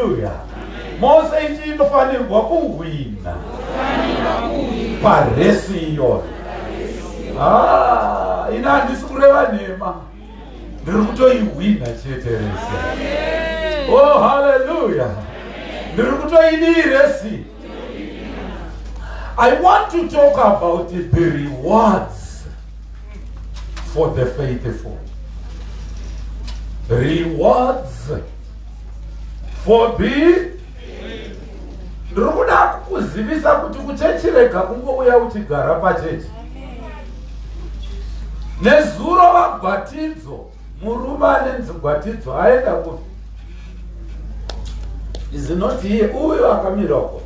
Haleluya. Mose ichinofanirwa kuhwina paresi iyoyo. Ah, ini handisi kureva nhema, ndiri kutoihwina chete resi. Oh, haleluya, ndiri kutoidii resi. I want to talk about the rewards for the faithful. Rewards for the ndiri kuda kukuzivisa kuti kuchechi rega kungouya uchigara pachechi. Nezuro vaGwatidzo, murume anenzi Gwatidzo aenda kupi? Is not here, uyo akamira uko.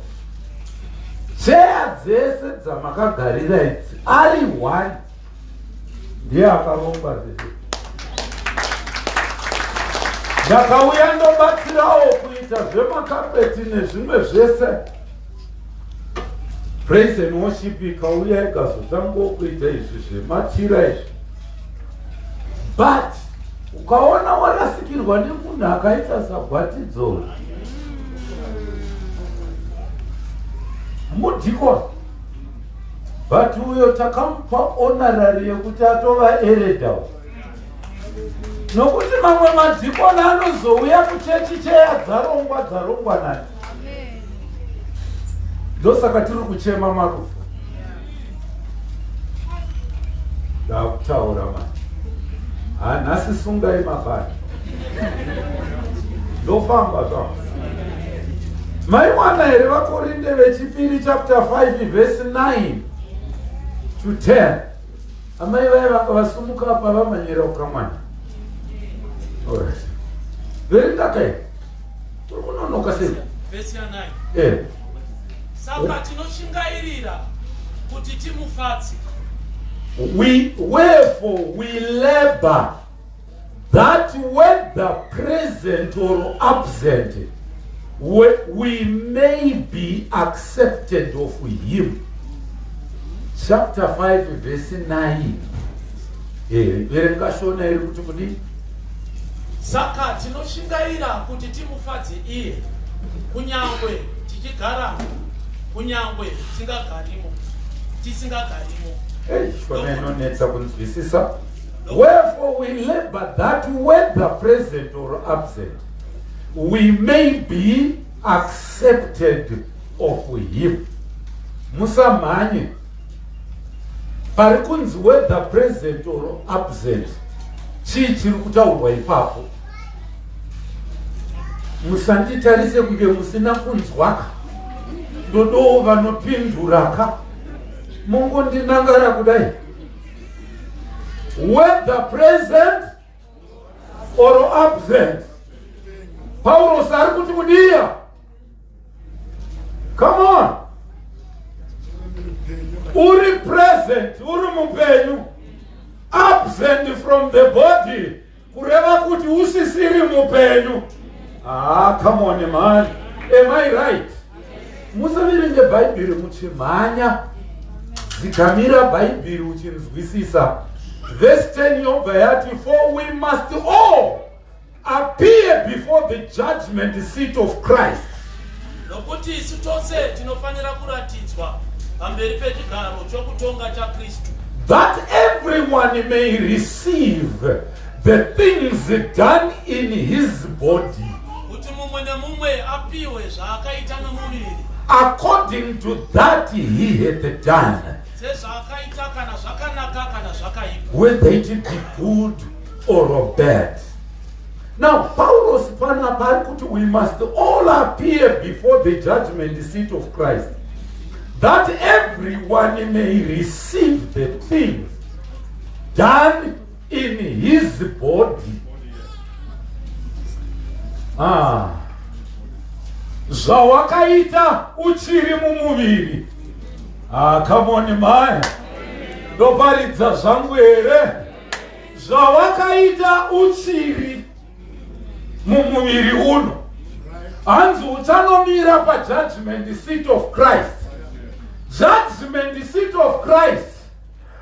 Cheya dzese dzamakagarira idzi ari one ndiye akarongwa zvese. Ndakauya ndobatsirawo kuita zvemakapeti nezvimwe zvese. Praise and worship ikauya ikazotangawo kuita izvi zvemachira izvi. But ukaona warasikirwa nemunhu akaita saGwatidzo, mudhikoni, but uyo takamupa honorary yekuti atova ereda, nokuti mamwe madhikoni anozouya kuchechi cheya dzarongwa dzarongwa nani. Ndosaka tiri kuchema marufu. Ndakutaura manje, hanhasi sungai mabhani, ndofamba zvangu. Maiwana here vaKorinde vechipiri chapter 5 verse 9 to 10? Amai vaya vanga vasumuka apa vamanyira kukamwana. Alright, verengakai, uri kunonoka sei? Vhesi ya 9. Saka tinoshingairira kuti timufadze. We wherefore we labor that whether present or absent we may be accepted of him. Chapter 5 verse 9. Verenga Shona iri kuti kudii? Saka tinoshingaira kuti timufadze iye, kunyangwe tichigaramo, kunyangwe tisingagarimo tisingagarimo. Hey, Shona inonetsa kunzwisisa. Wherefore we labor that whether present or absent we may be accepted of him. Musamhanye pari kunzi whether present or absent, chii chiri kutaurwa ipapo? Musanditarise kunge musina kunzwaka, ndodowo vanopinduraka, mungondinangara kudai. Whether present or absent, Paulos ari kuti kudiya? Come on, uri present, uri mupenyu, absent from the body kureva kuti usisiri mupenyu. Ah, come on man, am I right? Musaverenge Bhaibheri muchimhanya, dzikamira Bhaibheri uchinzwisisa. Verse 10 yobva yati, for we must all appear before the judgment seat of Christ. Nokuti isu tose tinofanira kuratidzwa pamberi pechigaro chokutonga chaKristu. That everyone may receive the things done in his body. Kuti mumwe nemumwe apiwe zvaakaita nomuviri. According to that he had done. Sezvaakaita, kana zvakanaka kana zvakaipa. Whether it be good or bad. Now, Paulos panapa ari kuti we must all appear before the judgment seat of Christ, that everyone may receive the things done in his body. Ah. Zvawakaita uchiri mumuviri. Ah, come on mai, ndoparidza zvangu here? Zvawakaita uchiri mumuviri uno, hanzi uchanomira pajudgment seat of Christ. Judgment seat of Christ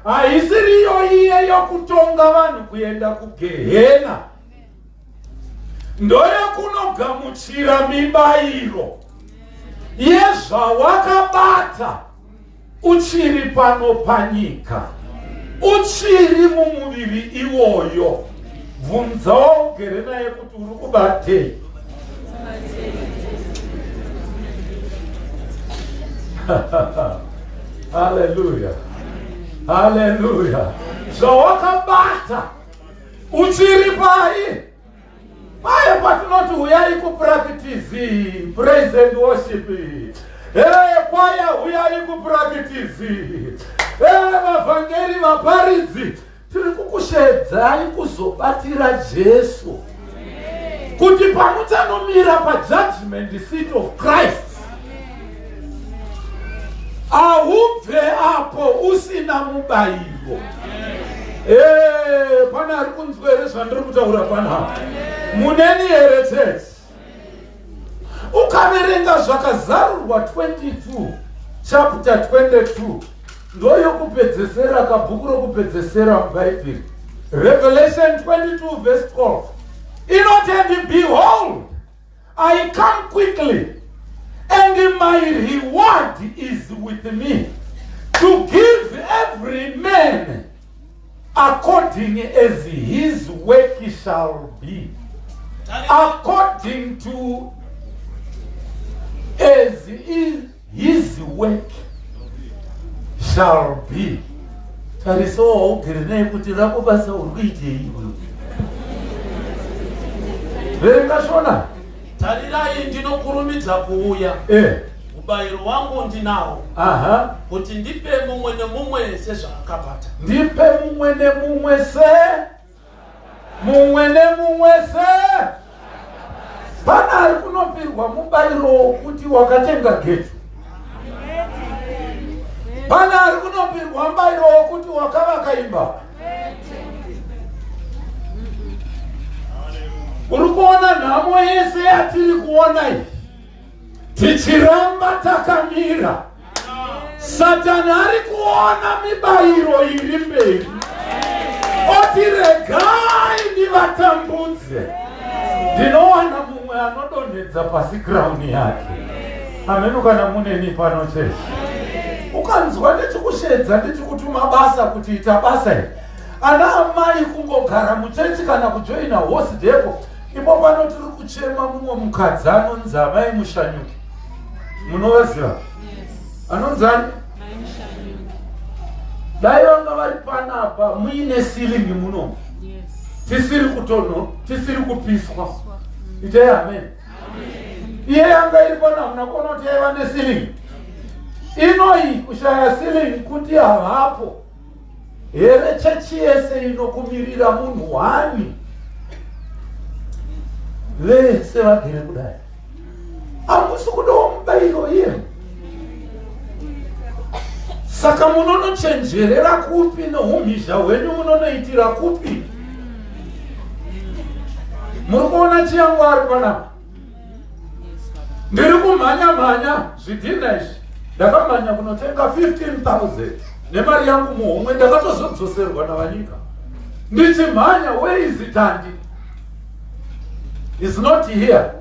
haisiriyo iye yokutonga vanhu kuenda kugehena. Ndoyekunogamuchira mibayiro yezvawakabata uchiri pano panyika, uchiri mumuviri iwoyo. Bvunza waugere naye kuti uri kubatei. Haleluya, haleluya. Zvawakabata uchiri pai paye patinoti huyai kupurakitizi praise and worship. Ee kwaya, huyai kupurakitizi. Ee vavhangeri, vaparidzi, tiri kukushedzai kuzobatira Jesu, kuti pamuchanomira pajudgment seat of Christ, haubve apo usina mubayiro. Pane ari kunzwa here zvandiri kutaura panapa? Muneni here, church? Ukaverenga Zvakazarurwa 22, chapter 22, ndoyokupedzesera, kabhuku rokupedzesera muBhaibheri, Revelation 22 verse 12 inoti, "And behold, I come quickly, and my reward is with me to give every man according as his work shall be." According to as his work shall be. Tarisawo waugere naye kuti rako basa uri kuitei iwewe. Verenga Shona. Tarirai, ndinokurumidza kuuya. Mubayiro wangu ndinawo, kuti ndipe mumwe nemumwe sezvaakabata. Ndipe mumwe nemumwe se mumwe nemumwe se. Pana ari kunopirwa mubayiro wokuti wakatenga gejo? Pana ari kunopirwa mubayiro wokuti wakavaka imba? Uri kuona nhamo yese yatiri kuona iyi, tichiramba takamira, Satani ari kuona mibayiro iri mberi, oti regai ndivatambudze, ndinowana mumwe anodonhedza pasi crown yake. Ameno kana muneni pano, church. Ukanzwa ndichikushedza, ndichikutuma basa kuti ita basa iri, ana amai, kungogara muchechi kana kujoina hosi deko ipo pano tiri kuchema mumwe mukadzi anonzi amai Mushanyuki. Munovaziva? Anonzi ani? Dai vanga vari panapa muine ceiling muno, tisiri kutonho, tisiri kupiswa. Itei amen. Iye yanga iri pano, hamuna kuona kuti yaiva neceiling? Inoi kushaya ceiling kuti havapo here? Chechi yese inokumirira munhu wani, vese vagere kudai, hamusi kudawo mubayiro iye? Saka munonochenjerera kupi noumhizha hwenyu? Munonoitira kupi? Muri kuona chiyangwari panapa? Ndiri kumhanya mhanya zvidhina izvi. Ndakamhanya kunotenga 15,000 nemari yangu muhomwe, ndakatozodzoserwa navanyika ndichimhanya. Where is Tandi? Is not here.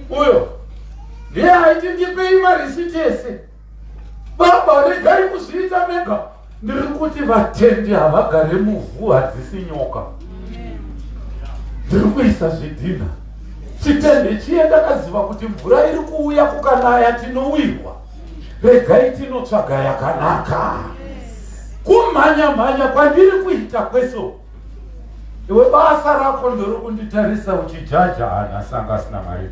Uyo ndiye aiti ndipei marisiti ese. Baba, regai kuzviita mega. Ndiri kuti vatendi havagare muvhu, hadzisi nyoka. Ndiri kuisa zvidhina, chitende chiye. Ndakaziva kuti mvura iri kuuya, kukanaya tinowirwa, regai tinotsvaga yakanaka. Kumhanya mhanya kwandiri kuita kweso, iwe basa rako ndorokunditarisa uchijaja. Hana sanga asina mari.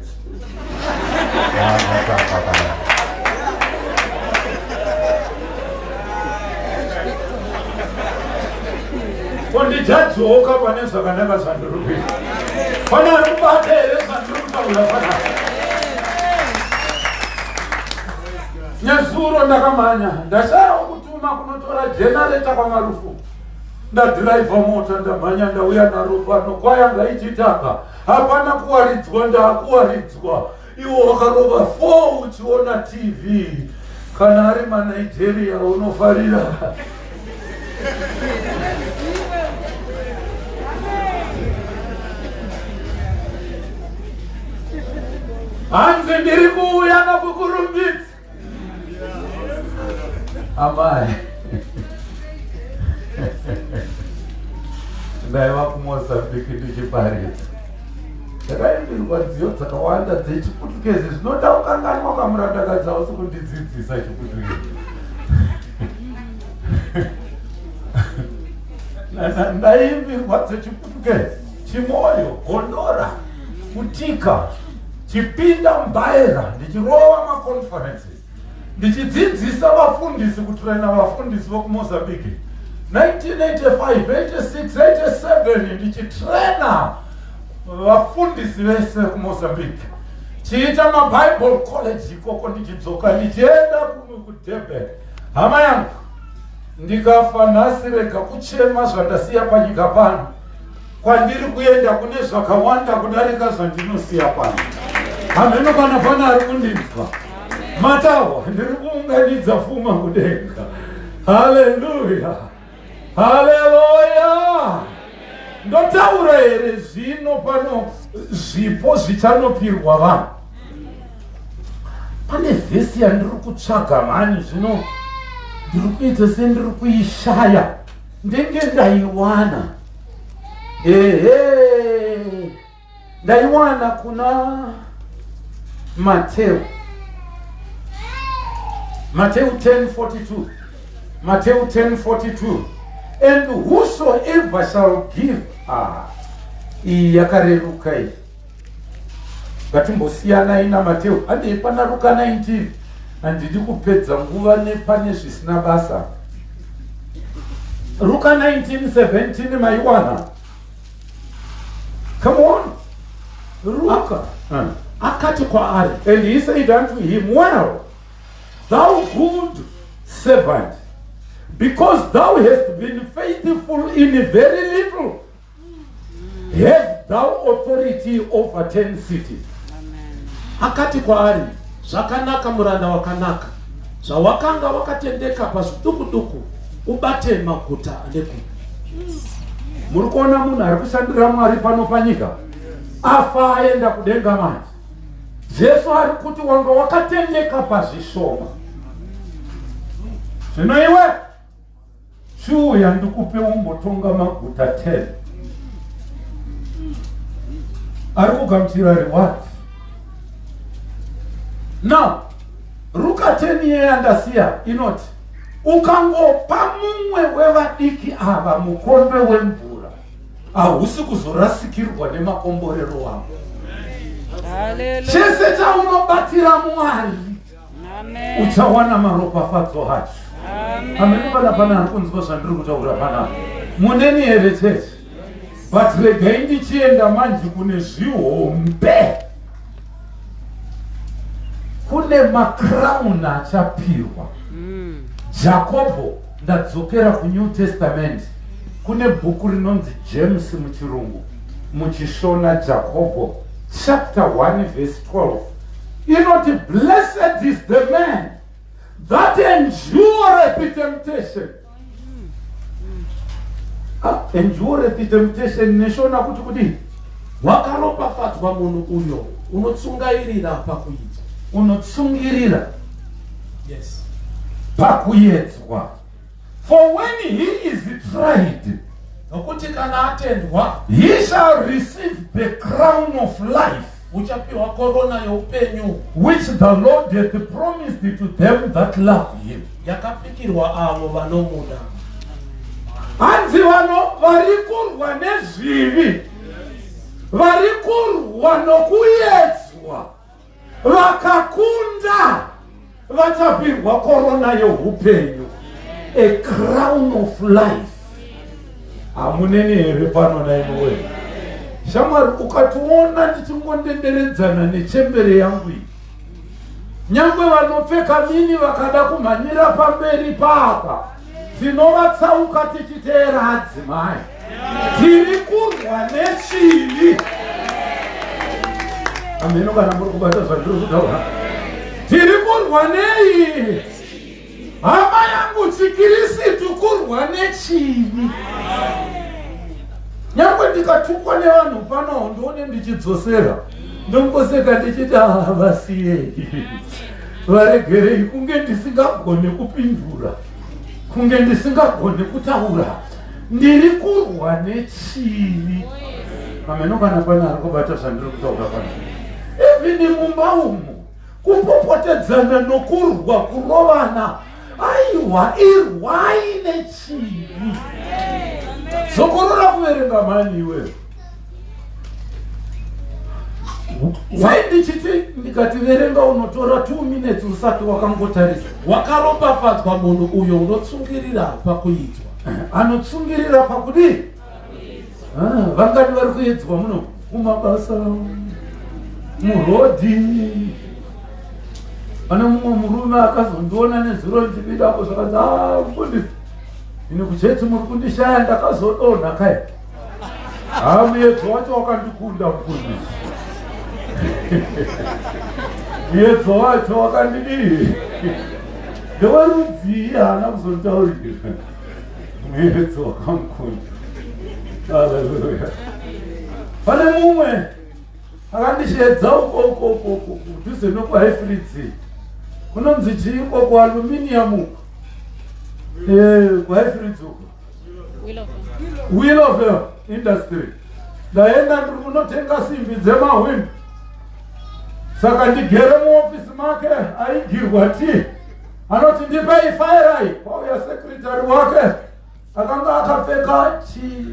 Hana sanga kana. Kondijadzoka pane zvakanaka zvandiri kuita. Pane ari kubata here zvandiri kutaura panapa? Nyazuro ndakamhanya, ndashayawo kutuma kunotora generator kwaMarufu. Ndadhiraivha mota, ndamhanya, ndauya naro pano. Kwaya ngaichitanga, hapana kuwaridzwa, ndaakuwaridzwa. Iwo wakarova 4 uchiona TV. Kana ari maNigeria unofarira. Hanzi ndiri kuuya nokukurumbidza. Amai. Ndaiva kuMozambique ndichiparidza. Ndakaimbirwa nziyo dzakawanda dzechiputukezi zvinoda kukanganwa kamurandakadzi hausi kundidzidzisa chiputukezi. Ndaimbirwa dzechiputukezi, chimoyo, gondora, kutika, chipinda mbaera, ndichirova maconferences, ndichidzidzisa vafundisi, kutraina vafundisi vokuMozambique. 1985, 86, 87 ndichitraina vafundisi vese kuMozambique, chiita maBible college ikoko, ndichidzoka ndichienda kuDurban. Hama yangu, ndikafa nhasi, rega kuchema zvandasiya panyika pano. Kwandiri kuenda kune zvakawanda kudarika zvandinosiya pano. Hameno kana pana ari kundinzwa. Matahwa, ndiri kuunganidza fuma kudenga. Haleluya, haleluya! Ndotaura here zvino pano zvipo zvichanopirwa vanhu? Pane vhesi yandiri kutsvaga mhani, zvino ndiri kuita sendiri kuishaya. Ndenge ndaiwana, ehe, ndaiwana kuna Mateo, Mateo 10:42, Mateo 10:42. And whosoever shall give. Ah, iyi yakareruka iyi. Ngatimbosiyanai naMateo, handei pana Ruka 19. Handidi kupedza nguva nepane zvisina basa. Ruka 19:17, maiwana? Come on, Ruka. Akati kwaari, And he said unto him, "Well, thou good servant, because thou hast been faithful in very little, have thou authority over 10 cities." Akati kwaari, "Zvakanaka, muranda wakanaka. Zvawakanga wakatendeka pazviduku duku, ubate maguta ane gumi." Muri kuona munhu ari kushandira Mwari pano panyika, afa aenda kudenga manje. Jesu ari kuti, "Wanga wakatendeka pazvishoma, zvino iwe chiuya ndikupe umbotonga maguta 10." Ari kugamuchira reward. Now Ruka 10 yeyandasiya inoti ukangopa mumwe wevadiki ava mukombe wemvura, hausi kuzorasikirwa nemakomborero ako. Chese chaunobatira Mwari, uchawana maropafadzo acho. Ameni. Pana pana ari kunzwa zvandiri kutaura panapa? Muneni here, chechi? But regai ndichienda manje kune zvihombe. Kune macrown achapirwa. Jakobho, ndadzokera kuNew Testament, kune bhuku rinonzi James muchirungu, muchiShona Jakobho, chapter 1 verse 12 inoti, "Blessed is the man that endureth temptation." Ah, endureth temptation neShona kuti kudii? Wakaropafadzwa munhu uyo unotsungairira pakuidzwa. Unotsungirira pakuedzwa. For when he is tried, Nokuti kana atendwa, he shall receive the crown of life uchapiwa korona youpenyu which the Lord hath promised to them that love him. Yakapikirwa avo vanomuda. Hanzi vano vari kurwa nezvivi, vari kurwa nokuedzwa, vakakunda vachapirwa korona youpenyu, a crown of life. Hamuneni here pano naimowe? Shamwari, ukationa ndichingondenderedzana nechembere yangu iyi, nyangwe vanopfeka mini vakada kumhanyira pamberi papa, tinovatsauka tichiteera adzimai. Tiri kurwa nechivi. Ameno kana muri kubata zvandiri kutaura. Tiri kurwa nei, hama yangu? Chikirisitu kurwa nechivi. Nyangwe ndikatukwa nevanhu pano, ndione ndichidzosera. Ndongoseka ndichiti ah, vasiyei, varegerei, kunge ndisingagone kupindura, kunge ndisingagone kutaura. Ndiri kurwa nechivi. Hameno kana pane ari kubata zvandiri kutaura pano. Even mumba umu, kupopotedzana nokurwa, kurovana, aiwa, irwai nechivi. Dzokorora kuverenga mhani iwewe. Sei ndichiti ndikati verenga unotora 2 minutes usati wakangotarisa. Wakaropafadzwa munhu uyo unotsungirira pakuidzwa. Anotsungirira pakudii? Ah, vangani vari kuedzwa muno kumabasa, murodhi? Pane mumwe murume akazondiona nezuro ndichibudapo, zvakanzi, ah, mufundisi, ini kuchechi muri kundishaya, ndakazodonha kai. Ha, muedzo wacho wakandikunda, mufundisi, muedzo wacho wakandidii? Ndewerudzii? Haana kuzonditaurira. Muedzo wakamukunda. Haleluya. Pane mumwe akandishedza uko uko uko uko kudhuze nokuHighfields, kunonzi chii uko kuAluminium uko, kuHighfields uko, Willowvale Industry. Ndaenda ndiri kunotenga simbi dzemahwindo, saka ndigere muofisi make aigirwa tii, anoti, "Ndipei fairai." Kwauya secretary wake akanga akapfeka chi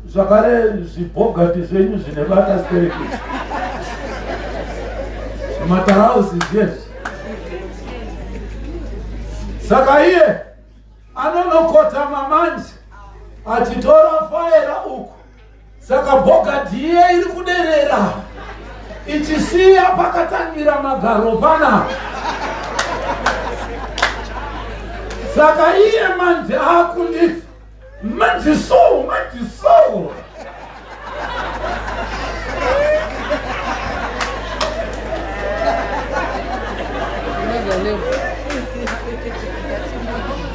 zvakare zvibhogati zvenyu zvine bata stereki, zvimatarausi zvezvi. Saka iye anonokotama manje achitora faera uku, saka bhogati iye iri kuderera ichisiya pakatangira magaro panapa. Saka iye manje akunditi, "Manje so, manje so."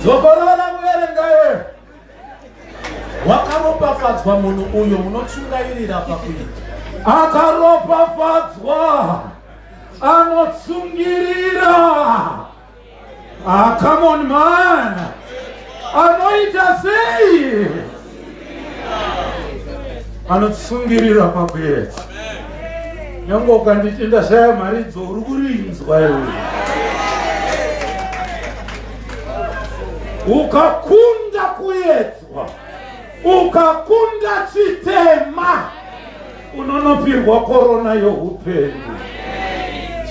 Dzokorora kuverenga iwe. Wakaropafadzwa munhu uyo unotsungairira pakuita. Akaropafadzwa anotsungirira. Ah, come on man, anoita sei? Anotsungirira pakuedza. Nyange ukanditi ndashaya mharidzo, uri kurinzwa iwe. Ukakunda kuedzwa, ukakunda chitema, unonopirwa korona youpenyu.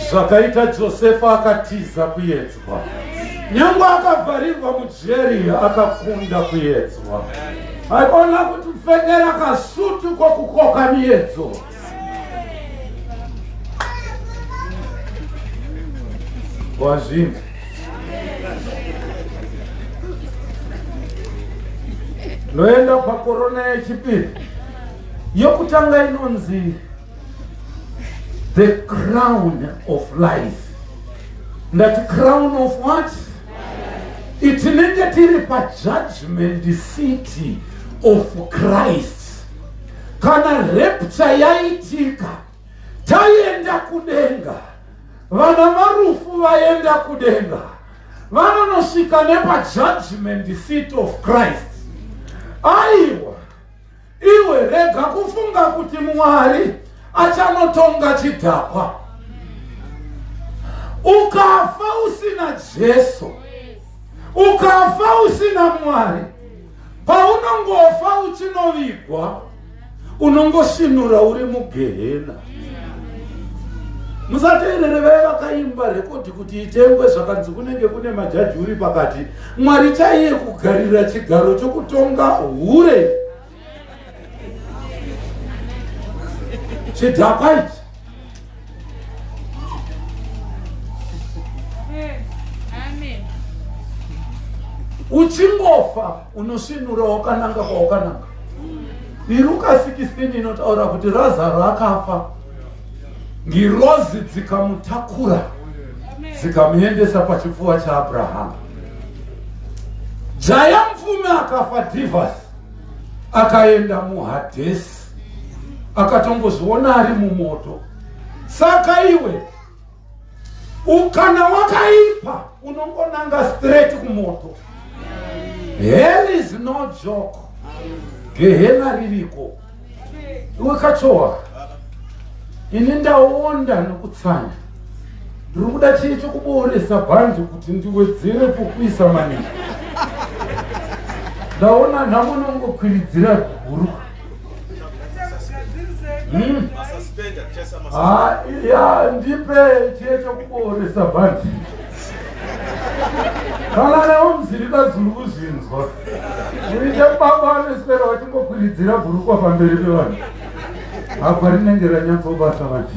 Zvakaita Josefa, akatiza kuedzwa, nyange akavharirwa mujeri, akakunda kuedzwa. Aikona kuti pfekera kasutu kokukoka miedzo. Wazvinzi ndoenda pakorona yechipiri. Yokutanga inonzi the crown of life. Ndati crown of what? Itinenge tiri pajudgment seat of Christ kana rapture yaitika, taenda kudenga. Vana varufu vaenda kudenga vanonosvika nepajudgment seat of Christ. Aiwa iwe, rega kufunga kuti Mwari achanotonga chidhakwa. Ukafa usina Jesu, ukafa usina Mwari, paunongofa uchinovigwa, unongosvinura uri mugehena. Musateerere vaya vakaimba rekodhi kuti itengwe, zvakanzi kunenge kune majaji uri pakati. Mwari chaiye kugarira chigaro chokutonga hure, chidhakwa ichi. Amen. Uchingofa unosvinura wakananga kwawakananga. ILuka 16 inotaura kuti Razaro akafa, ngirozi dzikamutakura dzikamuendesa pachipfuva chaAbrahamu. Jaya mupfumi akafa, Divas, akaenda muHadhesi, akatongozviona ari mumoto. Saka iwe ukana wakaipa unongonanga straight kumoto. Hell is no joke. Gehena ririko. Iwe kachowa, ini ndaonda nokutsanya, ndiri kuda chii chokubooresa bhandi kuti ndiwedzere pokuisa maningi. Ndaona nhamo nongokwiridzira guru. Ya, ndipe chiye chokubooresa bhandi. Kana newo muzirikazulu kuzvinzwa, uite baba vaneswera vachingokwiridzira bhurukwa pamberi pevanhu. Apa rinenge ranyatsobata manje.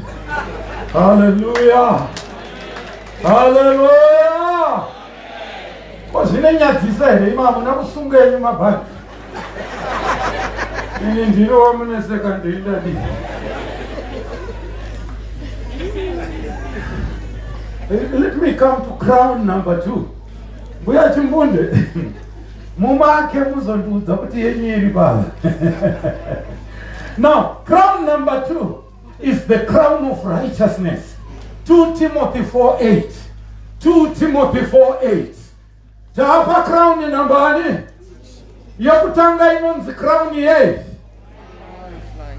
Haleluya, haleluya! Ko zvinenyadzisa here? Ima hamuna kusunga enyu mabhandi. Ini ndiri wamuneseka, ndiri. Let me come to crown number two. Mbuya Chimbunde, mumake muzondiudza kuti yenyu iri baba. Now, crown number two is the crown of righteousness. 2 Timothy 4:8. 2 Timothy 4:8. Taapa crown number ani? Yekutanga inonzi crown yei?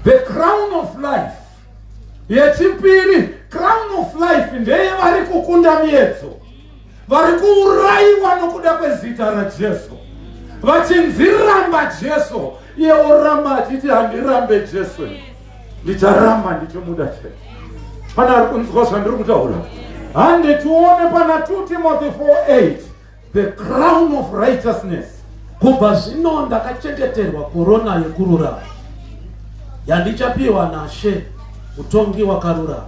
The crown of life. Yechipiri, crown of life ndeye vari kukunda miedzo, vari kuurayiwa nokuda kwezita raJesu, vachinziramba Jesu, iye oramba achiti, "Handirambe Jesu, ndicharamba ndichimuda chete." Pana ari kunzwa zvandiri kutaura? Hande tione pana 2 Timothy 4:8, the crown of righteousness. Kubva zvino ndakachengeterwa korona yekururama, yandichapiwa naShe, mutongi wakarurama,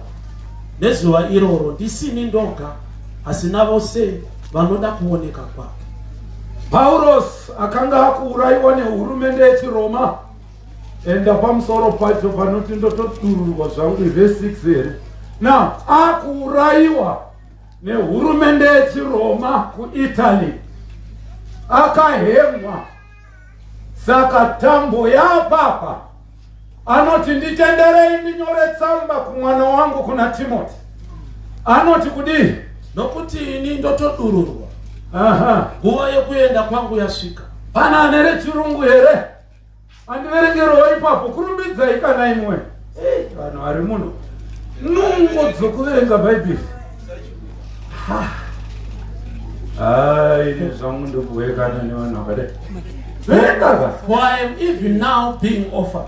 nezuva iroro, ndisini ndoga asi navose vanoda kuoneka kwake. Pauros akanga akuurayiwa nehurumende yechiRoma. Enda pamusoro pacho panoti ndotodururwa zvangu, vhesi 6 here? Now akuurayiwa nehurumende yechiRoma kuItaly, akahemwa. Saka tambo yapapa anoti, "Nditenderei ndinyore tsamba kumwana wangu, kuna Timoti." Anoti kudii? Nokuti ini ndotodururwa, nguva yekuenda kwangu yasvika. Pana ane rechirungu here? Andiverengerowo ipapo, kurumbidzai kana imwe. Vanhu vari muno, nungo dzokuverenga Bhaibheri. Ai, ini zvangu ndokuwekana nevanhu vakadai. Verengaka. For I am even now being offered,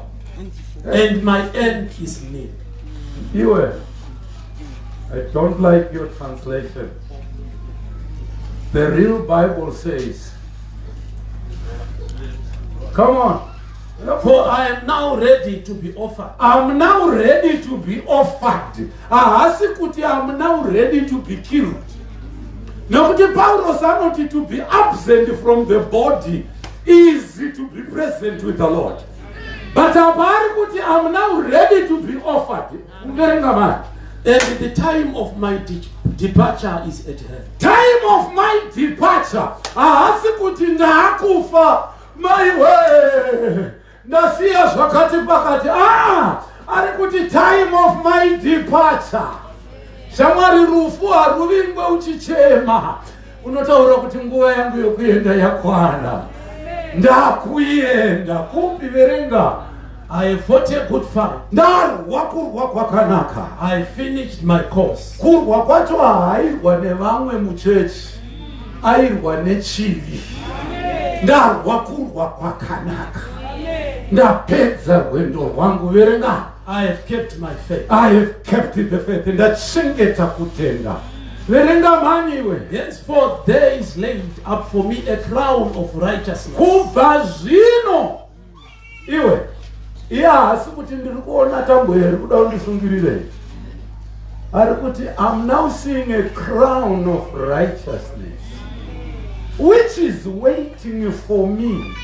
and my end is near. Iwe, I don't like your translation. The real Bible says, come on. For I am now ready to be offered. I'm now ready to be offered. Haasi kuti I'm now ready to be killed, nekuti Paulos anoti to be absent from the body is to be present with the Lord. But apa ari kuti I'm now ready to be offered. Ungerenga mani. And the time of my departure is at hand. Time of my departure. Haasi kuti ndaakufa, maiwe, ndasiya zvakati pakati. Ah, ari kuti time of my departure. Shamwari, rufu haruvingwe uchichema. Unotaura kuti nguva yangu yokuenda yakwana, ndakuenda kupi? Verenga. I have fought a good fight. Ndarwa kurwa kwakanaka. I finished my course. Kurwa kwacho haairwa nevamwe muchechi, airwa nechivi. Ndarwa kurwa kwakanaka, ndapedza rwendo rwangu. Verenga. I have kept my faith. I have kept the faith. Ndachengeta kutenda. Verenga mhaniwe. Henceforth there is laid up for me a crown of righteousness, Kubva zvino, iwe, iye haasi kuti ndiri kuona tambo here kuda kundisungirirei. Ari kuti I'm now seeing a crown of righteousness which is waiting for me.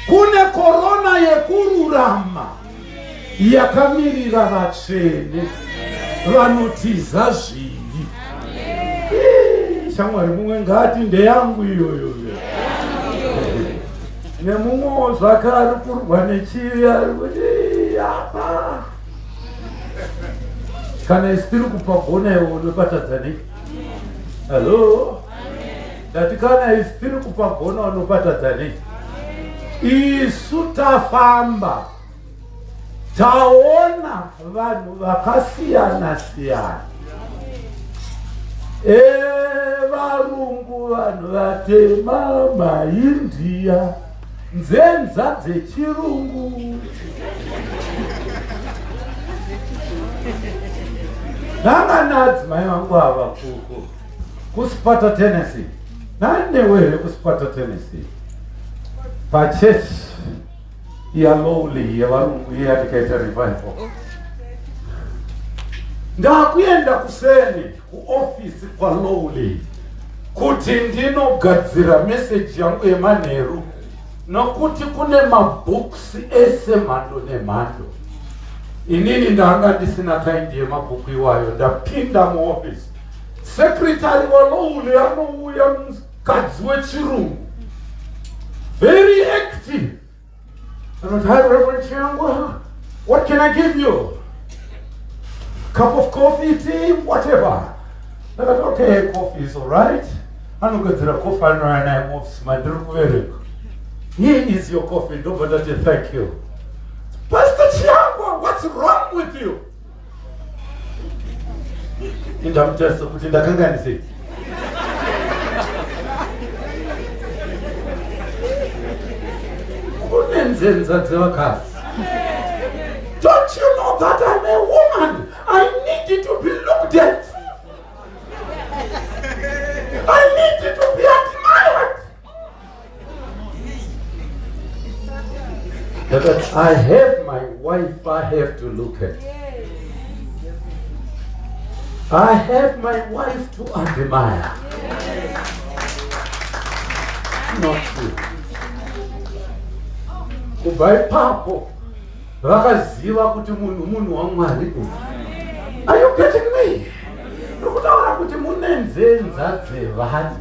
Kune korona yekururama yakamirira vatsvene vanotiza zvivi. Ii, shamwari, mumwe ngati ndeyangu iyoyo. Nemumwewo zvake ari kurwa nechivi ari kuti, "Ii, apa Kana isu tiri kupagona iwe unobatadza nei? Hallo, ndati kana isu tiri kupagona unobatadza nei? Isu tafamba taona vanhu vakasiyana siyana, varungu, vanhu vatema, maindia, nzenza dzechirungu. Ndanga nadzimai vangu ava kuko kuSparta, Tennessee. Nanewe here kuSparta, Tennessee, pachechi yaLowley yevarungu iye yatikaita revival. Ndakuenda kuseni kuofisi kwaLowley kuti ndinogadzira meseji yangu yemanheru, nokuti kune mabooks ese mhando nemhando. Inini ndanga ndisina kind yemabhuku iwayo. Ndapinda muofisi, secretary waLowley anouya, mukadzi wechirungu, very active, anoti, "Hi, Reverend Chiyangwa, what can I give you? Cup of coffee, tea, whatever." Ndakati, "Okay, coffee is all right." Anogadzira coffee, anouya naye muofisi mandiri kuverenga. "Here is your coffee." Ndobva ndati, "Thank you." "Pastor Chiyangwa, what's wrong with you?" Indamutarisa kuti ndakanganisei. Kune nzenza dzevakadzi. "Don't you know that I'm a woman? I need to be looked at. I need to be admired." But I have my wife I have to look at. I have my wife to admire. Not you. Kubva ipapo vakaziva kuti munhu munhu waMwari uyu. Are you getting me? Ndiri kutaura kuti mune nzenza dzevanhu,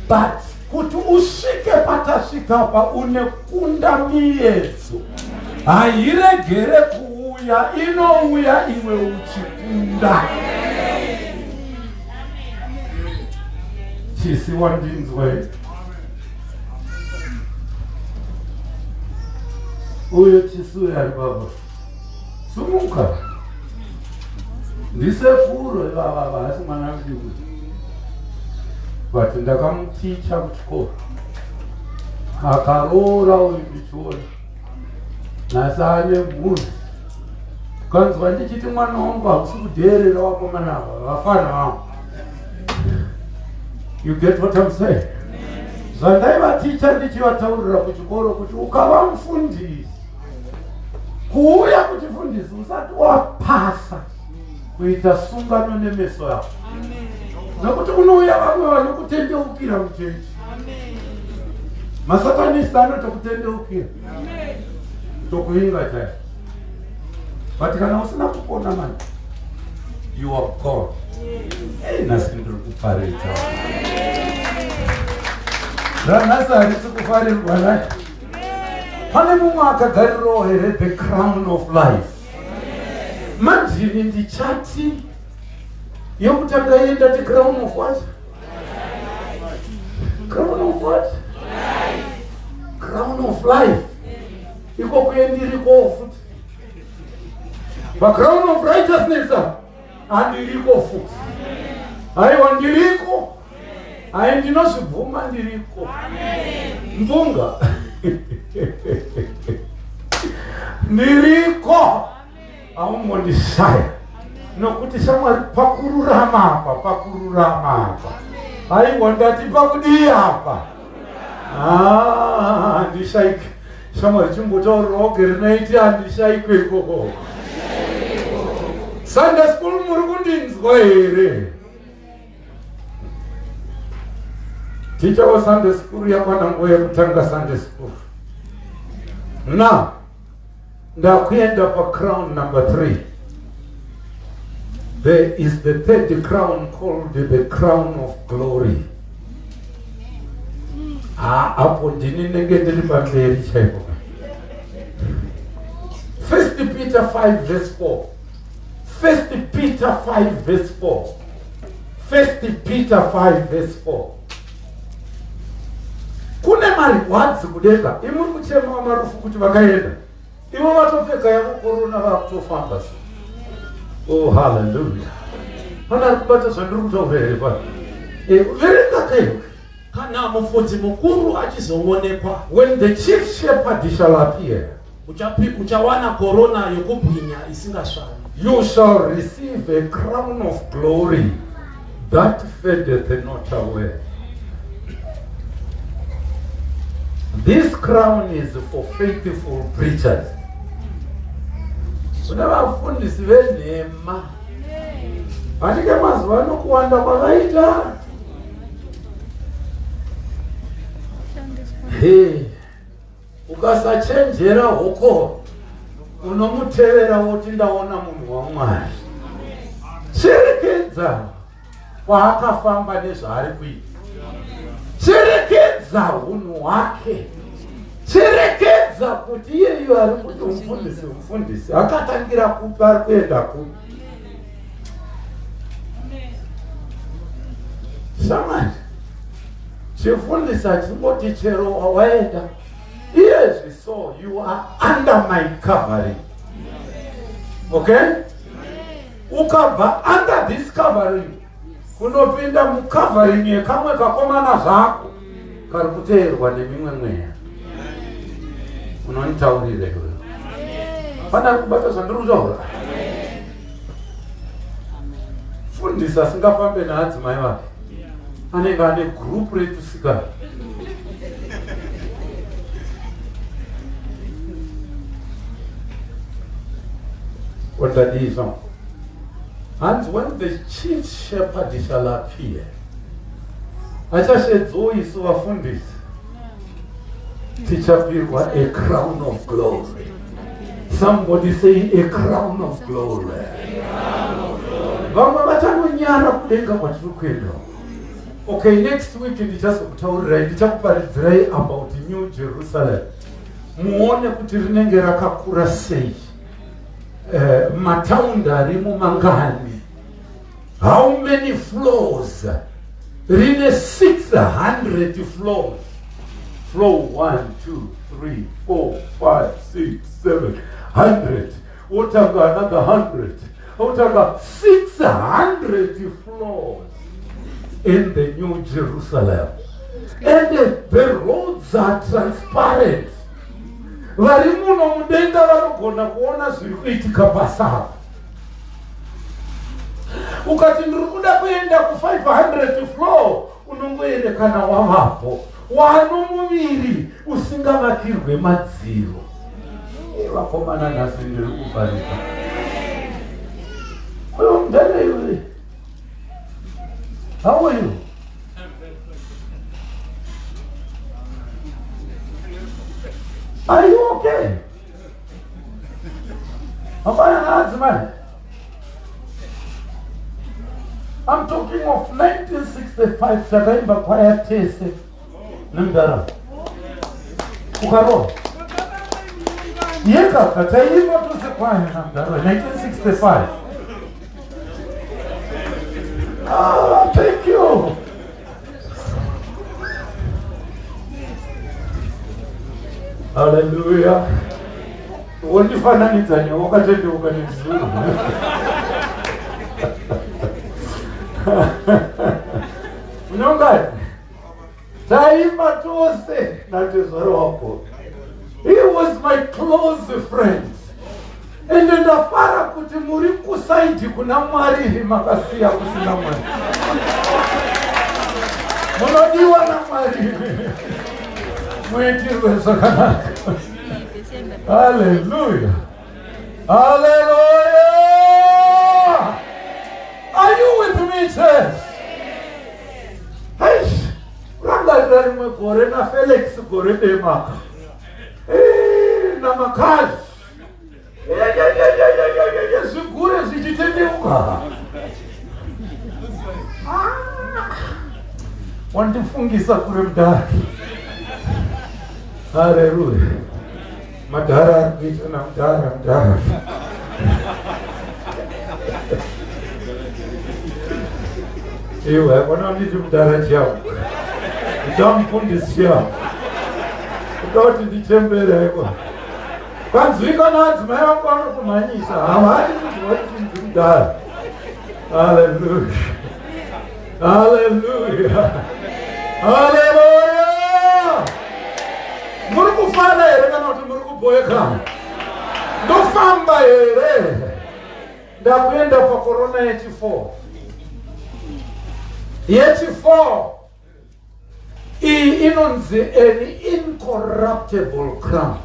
but kuti usvike patasvika pa, une kunda miedzo. Hairegere kuuya, inouya iwe uchikunda. Chisi wandinzwe uyo, chisi uyo ari baba, sumuka. Ndisekuru ivava, haasi mwana mudiki, but ndakamuticha kuchikoro, akaroora uyu ndichiona. Nhasi ane mhuri. Kanzwa ndichiti, "Mwana wangu, hausi kudheerera vakomana ava, vafana vangu." You get what I'm saying? Zvandaivaticha ndichivataurira kuchikoro kuti ukava mufundisi, kuuya kuchifundisi usati wapasa kuita sungano nemeso yako, nokuti kunouya vamwe vanokutendeukira muchechi. Masatanista anotokutendeukira, tokuinga chai. But kana usina kupona mani, you are gone. Ei, nhasi ndiri kuparidza ranhasi, harisi kufarirwa nai. Pane mumwe akagarirawo here the crown of life? Manjini ndichati yekutanga iye ndati crown of what? Crown of what? Crown of life. Iko kuendiriko futi pacrown of righteousness, handiriko futi. Aiwa, ndiriko. Hai, ndinozvibvuma, ndiriko. Mbunga, ndiriko, haumbondishaya, nokuti shamwari, pakururama apa, pakururama apa. Aiwa, ndati pakudii apa? Handishaiki. Shamwari, chimbotaurirawo gerinaiti, handishaikwe ikoko. Sunday school, muri kundinzwa here? Ticha waSunday school, yakwana nguva yekutanga Sunday school. Now ndakuenda pacrown number 3. There is the third crown called the crown of glory. Ah, apo ndini ndenge ndiri pamberi chaipo. First Peter 5 verse 4. 1 Peter 5 verse 4. 1 Peter 5 verse 4. Kune marwadzi kudenga, imuri kuchema marufu kuti vakaenda, ivo vatopfeka yavo korona vakutofamba so. Oh, hallelujah. Pana ari kubata zvandiri kutaura here pano? Verenga kaiwe. Kana mufudzi mukuru achizoonekwa, When the chief shepherd shall appear, uchawana korona yokubwinya isingasvavi. You shall receive a crown of glory that fadeth not away. This crown is for faithful preachers. Kune vafundisi venhema vanenge mazuva ano kuwanda kwavaita. Hey, ukasachenjera hoko unomutevera woti ndaona munhu waMwari. Cherekedza kwaakafamba nezvaari kuita, cherekedza hunhu hwake, cherekedza kuti iyeyo ari kuti mufundisi mufundisi akatangira kupi, ari kuenda kupi. Shamwari, chifundisi achingoti chero wawaenda iyezvi, so you are under my covering, okay? Ukabva under this covering kunopinda mucovering yekamwe kakomana zvako kari kuteerwa nemimwe mweya, unonditaurire iwewe. Pana ari kubata zvandiri kutaura? Fundisi asingafambe naadzimai vake anenge ane gurupu retusikana. Ondadii zvangu? Hanzi, when the chief shepherd shall appear, achashedzawo isu vafundisi, tichapirwa a crown of glory. Somebody say, "A crown of glory." Vamwe vachanonyara kudenga kwatiri kuenda. Okay, next week ndichazokutaurirai, ndichakuparidzirai about New Jerusalem, muone kuti rinenge rakakura sei, mataundi arimo mangani, how many floors. Rine 600 floors. Floor 1, 2, 3, 4, 5, 6, 7 100, wotanga another 100, wotanga 600 floors in the New Jerusalem, and the roads are transparent. Vari muno mudenga vanogona kuona zviri kuitika pasapa. Ukati ndiri kuda kuenda ku500 floor, unongoerekana wavapo wano muviri usingavakirwe madziro. Vakomana, nhasi ndiri kuvharika uyo mudhara iwe. How are you? Are you okay? Hapana naadzimai. I'm talking of 1965, takaimba kwaya tese nemudhara ukarova yekaka. Taimba tose kwaya namudhara 1965. Ah, thank you. Haleluya. Wondifananidza newakatendeuka nezuro. Unongati taimba tose natezvaro wako. He was my close friend. Ende ndafara kuti muri kuside kuna Mwari, makasiya kusina Mwari. Munodiwa naMwari, muitirwe zvakanaka. Haleluya, haleluya. Are you with me, church? Eish, rangarira rimwe gore naFelix gore demaka namakazi zvigure zvichitendeuka. Ah, wandifungisa kure mudhara. Haleluya. Madhara ari kuita namudhara mudhara. Iwe hakuna nditi mudhara chiyangu. Ndichamufundisi chiyangu. Kuda kuti ndichembere haikwa. Kwanzwika naadzimai vangu vanokumhanyisa. Havadi kuti vati mudhara. Hallelujah. Hallelujah. Hallelujah. Muri kufara here kana kuti muri kubhoekana? Ndofamba here? Ndakuenda pakorona yechi4. Yechi4 iyi inonzi an incorruptible crown.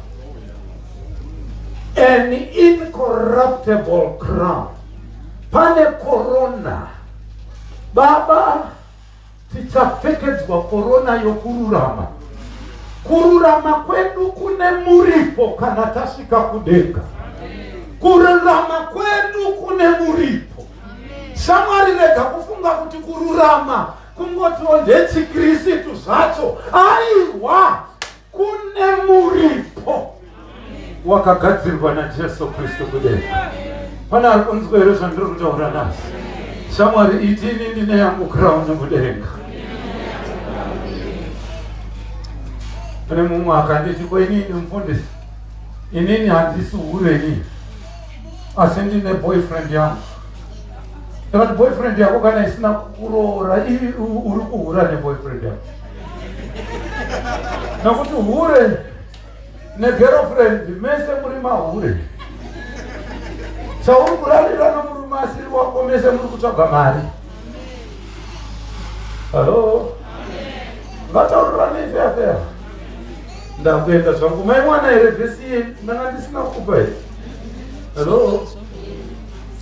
An incorruptible crown. Pane korona. Baba, tichapfekedzwa korona yokururama. Kururama kwedu kune muripo kana tasvika kudenga. Kururama kwedu kune muripo. Shamwari, rega kufunga kuti kururama kungotiwo ndechikristu zvacho. Aiwa, kune muripo wakagadzirwa naJesu Kristu kudenga. Pane ari kunzwa here zvandiri kutaura nhasi? Shamwari, iti ini ndine yangu crown mudenga. Pane mumwe akanditi, ko inini mufundisi, inini handisi hure inini, asi ndine boyfriend yangu. Ndakati boyfriend yako kana isina kukuroora, uri kuhura neboyfriend yako. Nokuti hure negirlfriend mese muri mahure. Chauri kurarira nomurume asiri wako, mese muri kutsvaga mari. Hallo, ngataurirane fair fair. Ndakuenda zvangu. Maiwana here vhesi iyi ndanga ndisina kupa here? Hallo,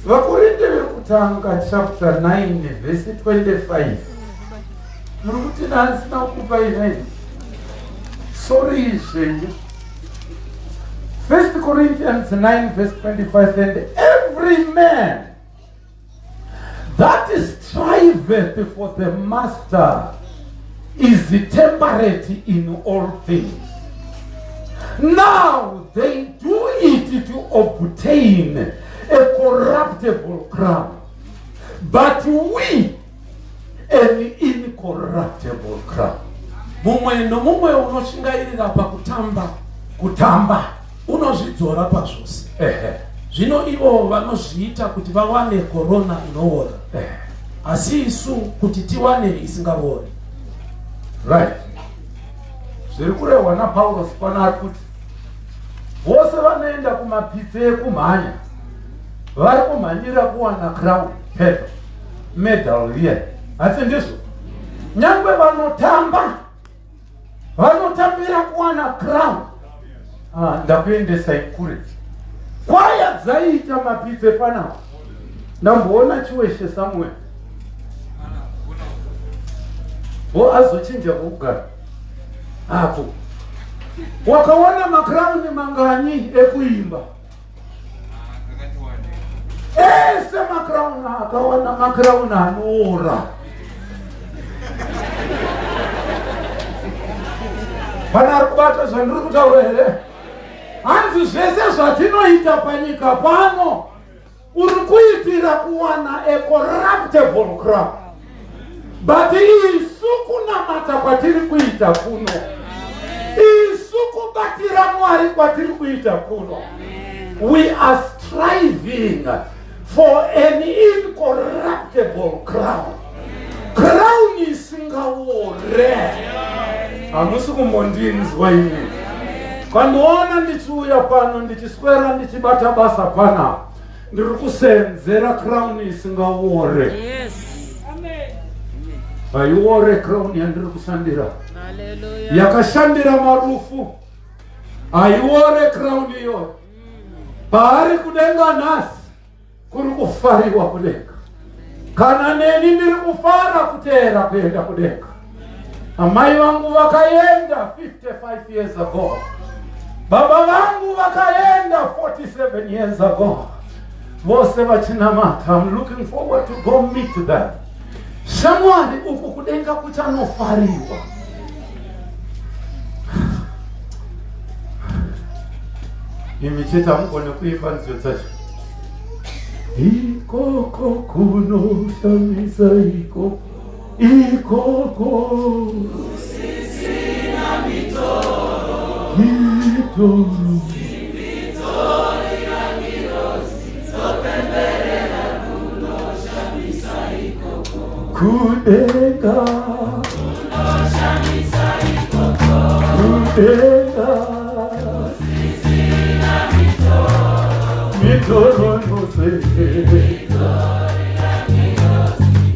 Vakorinde vekutanga chapter 9 vhesi 25. Muri kuti ndasina kupa inai? Sorry zvenyu. First Corinthians 9 verse 25, and every man that striveth for the master is temperate in all things. Now they do it to obtain a corruptible crown, but we an incorruptible crown. Mumwe nomumwe unoshingairira pakutamba Kutamba. unozvidzora pazvose. Zvino ivo vanozviita kuti vawane korona inoora, asi isu kuti tiwane isingaori. Right. Zviri kurehwa naPauros pano, ari kuti vose vanoenda kumapitse ekumhanya vari kumhanyira kuwana crown, pedo medal riya, asi ndizvo nyangwe vanotamba vanotambira kuwana crown. Ah, ndakuendesai kure. Kwaya dzaiita mapitse panapa, ndamboona Chiweshe somewhere vo azochinja kwokugara apo. Wakaona macrown mangani ekuimba? Ese macrown akawana macrown anoora. Pana ari kubata zvandiri kutaura here? Hanzi zvese zvatinoita panyika pano uri kuitira kuwana a corruptible crown, but isu kunamata kwatiri kuita kuno, isu kubatira Mwari kwatiri kuita kuno, we are striving for an incorruptible crown, crown isingaore. Hamusi kumbondinzwa imi. Kwandiona ndichiuya pano, ndichiswera ndichibata basa panapa, ndiri kusenzera crown isingaore. Haiore crown yandiri kushandira. Hallelujah. Yakashandira marufu haiore crown iyoyo. Paari kudenga nhasi kuri kufariwa kudenga. Kana neni ndiri kufara kuteera kuenda kudenga. Amai vangu vakaenda 55 years ago, baba vangu vakaenda 47 years ago, vose vachinamata. I'm looking forward to go meet them. Shamwari, uku kudenga kuchanofariwa. Imi chete hamugone kuimba nziyo dzacho. Ikoko kunoshamisa, ikoko. Ikoko mitoro. Kudenga, kudenga, mitoro yose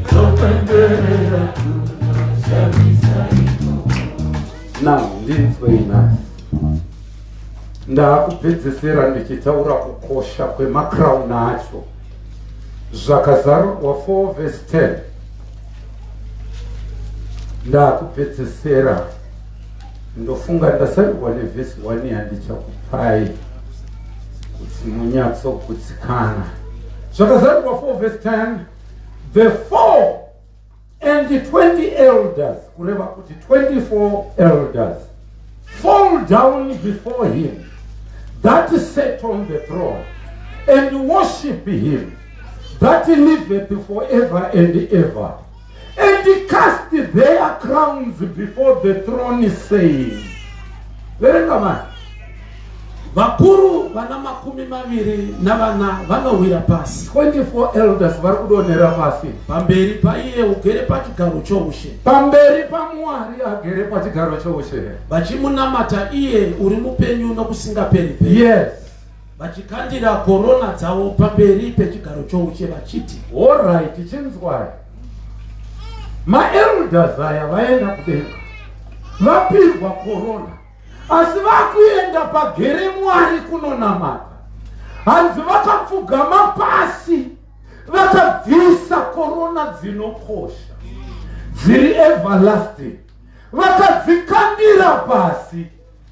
dzopemberera kunoshamisa ikoko. Now ndinzwei nhasi, ndaakupedzesera ndichitaura kukosha kwemacrown acho. Zvakazarurwa 4 verse 10. Ndaakupedzesera, ndofunga ndasarirwa nevhesi 1 yandichakupai kuti munyatsogutsikana. Zvakazarurwa 4 verse 10: the 24 elders, kureva kuti 24 elders, fall down before him that sat on the throne and worship him that liveth forever and ever, and cast their crowns before the throne, saying, verenga mani. Vakuru vana 24 vanowira pasi. 24 elders vari kudonhera pasi. Pamberi paiye ugere pachigaro choushe. Pamberi paMwari agere pachigaro choushe. Vachimunamata iye uri mupenyu nokusingaperi-peri. Vachikandira korona dzavo pamberi pechigaro choushe vachiti: Alright, chinzwai. Maelders aya vaenda kudenga, vapirwa korona, asi vakuenda pagere Mwari kunonamata. Hanzi vakapfugama pasi, vakabvisa korona dzinokosha dziri everlasting, vakadzikandira pasi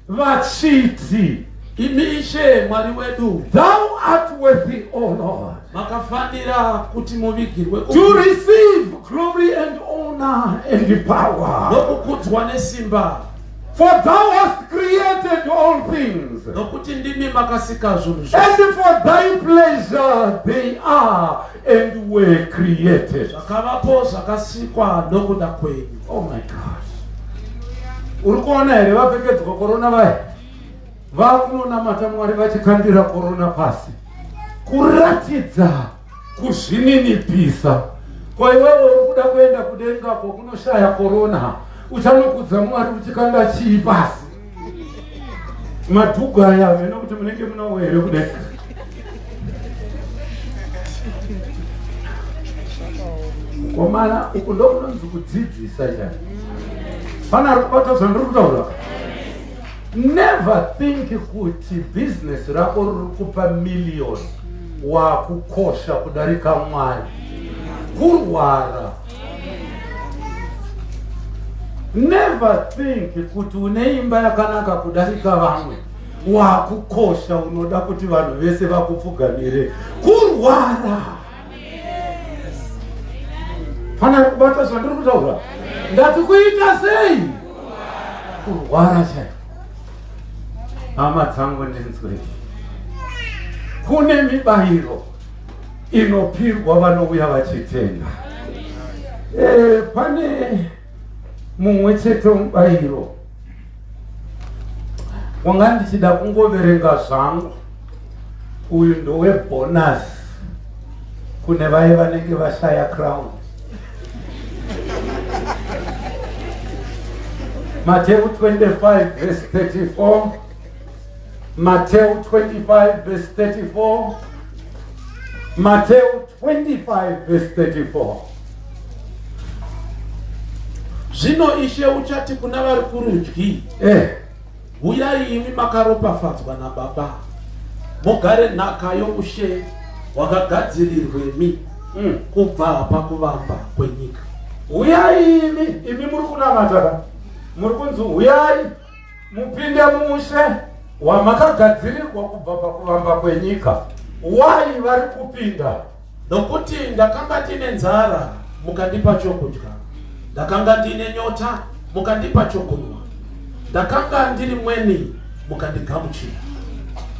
vachiti: "Imi Ishe Mwari wedu, "Thou art worthy, O Lord, makafanira kuti muvigirwe to receive glory and honor and power, nokukudzwa nesimba, for thou hast created all things, nokuti ndimi makasika zvinhu zvose, and for thy pleasure they are and were created." Zvakavapo zvakasikwa nokuda kwenyu." Oh my gosh. Uri kuona here vapfekedzwa korona vaya vakunonamata Mwari vachikandira korona pasi kuratidza kuzvininipisa? Ko iwewe uri kuda kuenda kudengako kunoshaya korona, uchanokudza Mwari uchikanda chii pasi? Madhugu aya vene kuti munenge munawo here kudenga? Mukomana, uku ndokunonzi kudzidzisa chai. Pana ari kubata zvandiri kutaura? Never think kuti bhizinesi rako riri kupa miliyoni wakukosha kudarika Mwari. Kurwara. Never think kuti une imba yakanaka kudarika vamwe wakukosha, unoda kuti vanhu vese vakupfugamire. Kurwara. Pana ari kubata zvandiri kutaura? Ndati kuita sei? Kurwara chaiko. Hama dzangu, ndinzwei. Kune mibayiro inopirwa vanouya vachitenga. Pane mumwe chete mubayiro wanga ndichida kungoverenga zvangu. Uyu ndowebonus kune vaye vanenge vashaya crown. Mateu 25 verse 34. Mateu 25 verse 34. Mateu 25 verse 34. Zvino Ishe uchati kuna vari kurudyi: Uyai imi makaropafadzwa naBaba, mugare nhaka youshe hwakagadzirirwemi kubva pakuvamba kwenyika." Uyai imi, imi muri kunamata ka, muri kunzi uyai mupinde mushe hwamakagadzirirwa kubva pakuvamba kwenyika. Wai vari kupinda? "Nokuti ndakanga ndine nzara, mukandipa chokudya; ndakanga ndine nyota, mukandipa chokunwa; ndakanga ndiri mweni, mukandigamuchira."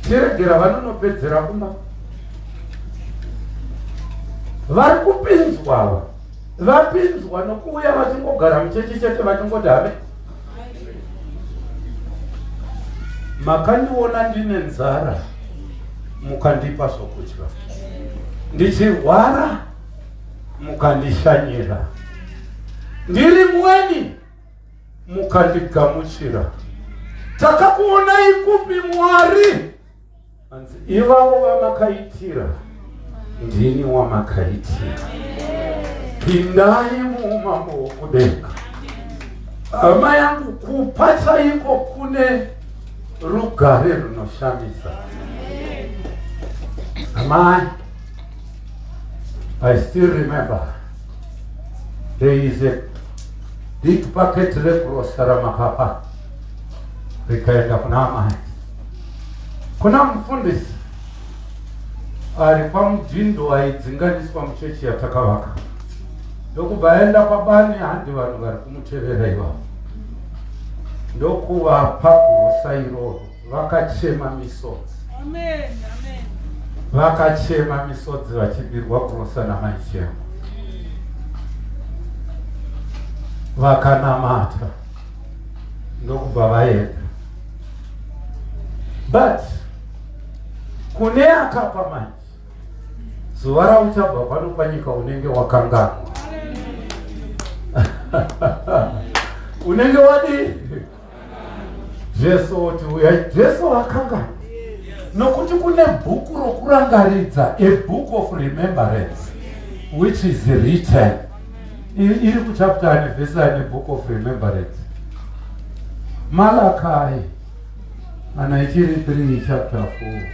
Tiregera vanonopedzera kumba. Vari kupinzwa ava. Vapinzwa nokuuya vachingogara muchechi chete vachingoti have. Makandiona ndine nzara mukandipa zvokudya, ndichirwara mukandishanyira, ndiri mweni mukandigamuchira. Takakuonai kupi Mwari? Hanzi ivavo vamakaitira ndini wamakaitira. Pindai muumambo hwokudenga. Hama yangu, kupa chaiko kune rugare runoshamisa. Amai, I still remember there is a big packet regrosa ramakapa rikaenda kuna amai, kuna mufundisi ari kwamudhindo aidzinganiswa muchechi yatakavaka, ndokubva aenda pabani. Handi vanhu vari kumutevera ivavo, ndokuvapa grosa iroro. Vakachema misodzi, vakachema misodzi vachibirwa grosa namaichemo. Vakanamata ndokubva vaenda. But kune akapa manje, zuva rauchabva pano panyika unenge wakanganwa, unenge wadii? Jesu oti uya. Jesu akanganwa nokuti kune bhuku rokurangaridza, a book of remembrance which is written. Iri kuchapter ane vhesi ane book of remembrance? Malakai kana ichiri 3 chapter 4,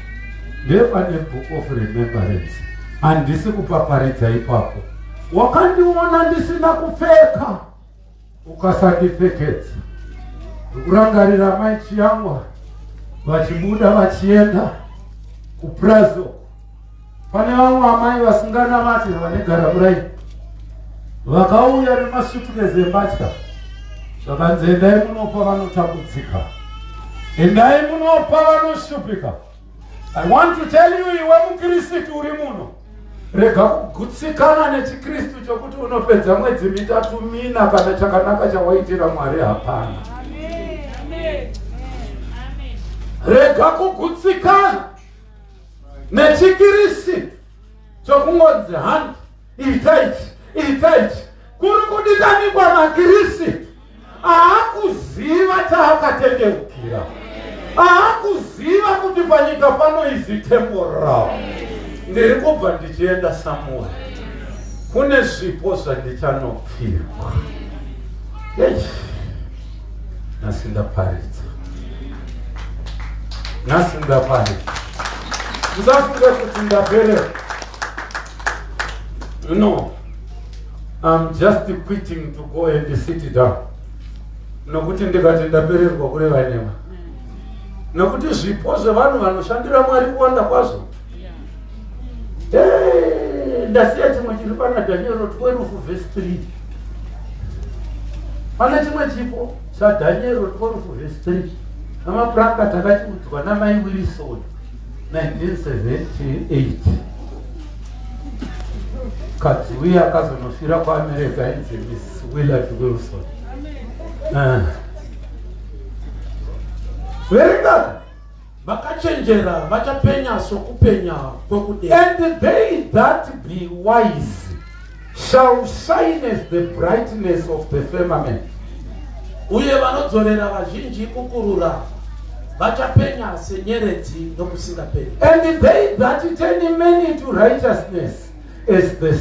ndepane book of remembrance. Handisi kupaparidza ipapo. Wakandiona ndisina kupfeka ukasandipfekedza. Ndikurangarira mai Chiyangwa vachibuda vachienda kuprazo. Pane vamwe amai vasinganamati vanegara murai vakauya nemasutukezi embatya, zvakanzi, "Endai munopa vanotambudzika, endai munopa vanoshupika." I want to tell you, iwe mukristu uri muno, rega kugutsikana nechikristu chokuti unopedza mwedzi 3, 4, kana chakanaka chawaitira Mwari hapana. Rega kugutsikana nechikristu chokungonzi handi ita ichi, ita ichi. Kuri kudikanikwa makristu aakuziva chaakatendeukira, aakuziva kuti panyika pano is temporal. Ndiri kubva ndichienda somewhere kune zvipo zvandichanopirwa. Eish, nhasi ndaparidza, nhasi ndaparidza. Musafunge kuti ndaperera. No, I'm just quitting to go and sit down, nokuti ndikati ndapererwa kureva nhema, nokuti zvipo zvevanhu vanoshandira Mwari kuwanda kwazvo. Ndasiya chimwe chiri pana Dhaniero 12 vhesi 3. Pane chimwe chipo chaDhaniero 12 vhesi 3 namapuranga, takachiudzwa namai Wilson 1978. Kadzi uye akazonofira kuAmerica ainzi Miss Willard Wilson. Ah. Verenga. Vakachenjera vachapenya sokupenya kwekudenga. And they that be wise shall shine as the brightness of the firmament. Uye vanodzorera vazhinji kukurura vachapenya senyeredzi nokusingaperi. And they that turn many to righteousness as the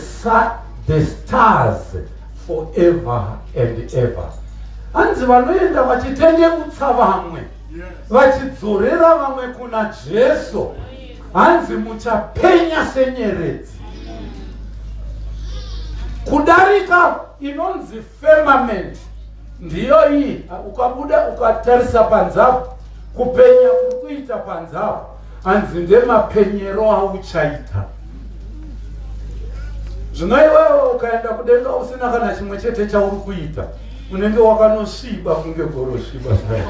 stars forever and ever. Hanzi vanoenda vachitendeutsa vamwe, vachidzorera vamwe kuna Jesu, hanzi muchapenya senyeredzi kudarika inonzi firmament. Ndiyo iyi, ukabuda ukatarisa panzapo, kupenya kuri kuita panzapo, hanzi ndemapenyero auchaita. Zvino iwewe ukaenda kudenga usina kana chimwe chete chauri kuita, unenge wakanosviba kunge gorosviba zvayo.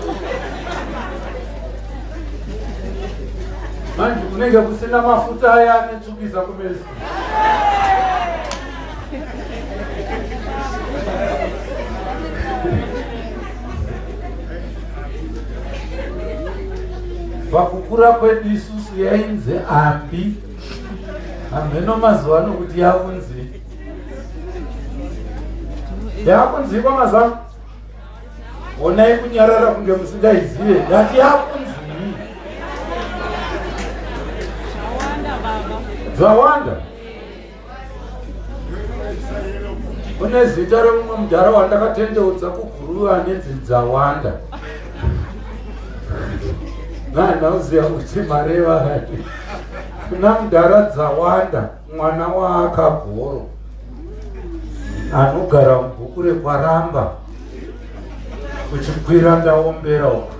Manje kunenge kusina mafuta aya anetsvukisa kumeso. Pakukura kwedu isusu yainzi ambi. Hamheno mazuva ano kuti yakunzi. Yakunzi kwamazuva. Honai kunyarara kunge musingaizive. Ndati yakunzi. Zvawanda. Kune zita remumwe mudhara wandakatendeudza kuguruva anenzi Dzawanda. Nhanauziva kuti mareva ati kuna mudhara Dzawanda mwana waakagoro anogara mubhuku rekwaramba uchikwira ndaombera uko.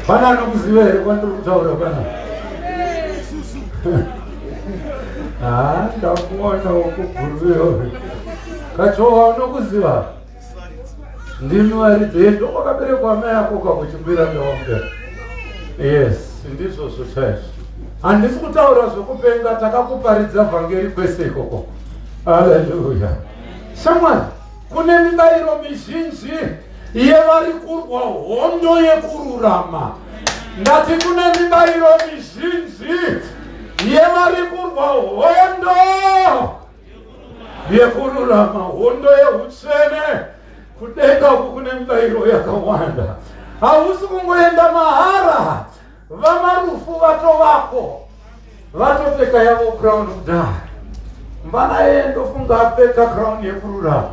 Pana anokuziva here kwandiri kutaura pana? Ah, ndakuona ukuguruvewo. Kachowa unokuziva? Ndimi varidzi ndo kwakaberekwa amai ako kakuchikwira ndaombera. Yes, ndizvozvo chaizvo. Handisi kutaura zvokupenga, takakuparidza vhangeri kwese ikoko. Haleluya. Shamwari, kune mibayiro mizhinji yevari kurwa hondo yekururama. Ndati kune mibayiro mizhinji yevari kurwa hondo yekururama, hondo yeutsvene. Kudenga uku kune mibayiro yakawanda. Hausi kungoenda mahara. Vamarufu vatovako vatopfeka yavo crown kudhara. Mvana yeye ndofunga apfeka crown yekururama.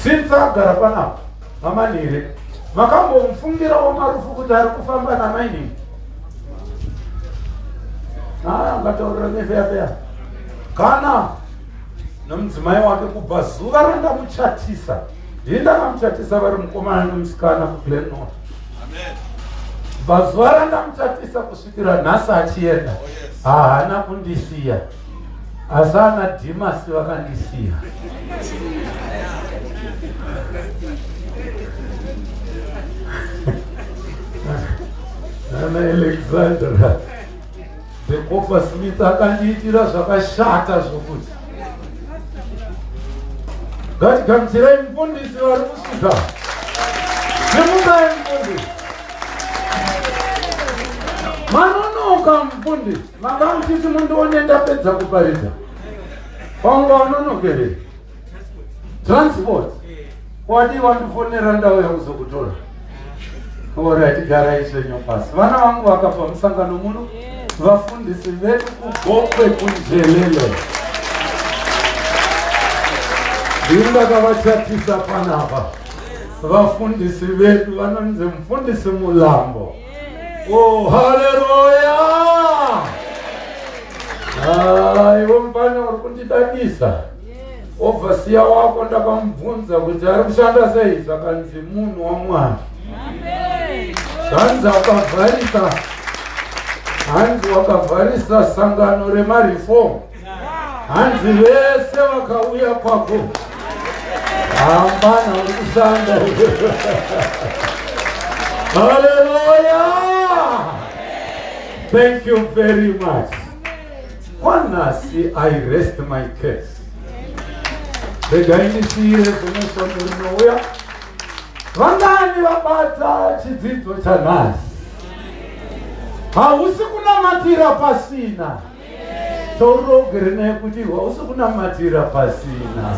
Since agara panapa vamanire makambomufungirawo Marufu kuti ari kufamba namainini? Angataurira nefeya feya kana nomudzimai wake kubva zuva randamuchatisa. Ndini ndakamuchatisa vari mukomana nomusikana kuGlen North. Kubva zuva randamuchatisa kusvikira nhasi achienda, haana kundisiya, asi ana Dhimasi vakandisiya. Ana Alexandra the Copper Smith akandiitira zvakashata zvokuti ngatigamuchirai mufundisi vari kusvika. Simukai mufundisi. Manonoka mufundisi, manga muchiti mundione ndapedza kuparidza. Wanga unonokere transport wadii wandifonera ndauya kuzokutora. Alright, garai zvenyu pasi. Vana vangu vakabva musangano muno, vafundisi vedu kuGokwe kunjelele. Ndini ndakavachatisa panapa. Vafundisi vedu vanonzi mufundisi Mulambo. Oh, haleluya! Iwe mufana uri kundidadisa. Obva siya wako ndakamubvunza kuti ari kushanda sei, zvakanzi munhu waMwari. Zvanzi akavharisa, hanzi wakavharisa sangano remareform, hanzi vese vakauya kwako hapana uri kushanda. Haleluya! Thank you very much. Kwanhasi I rest my case. Regai ndisiyire zvimwe svondo rinouya. Vangani vabata chidzidzo chanhasi? Hausi kunamatira pasina. Taurogere naye kuti hausi kunamatira pasina.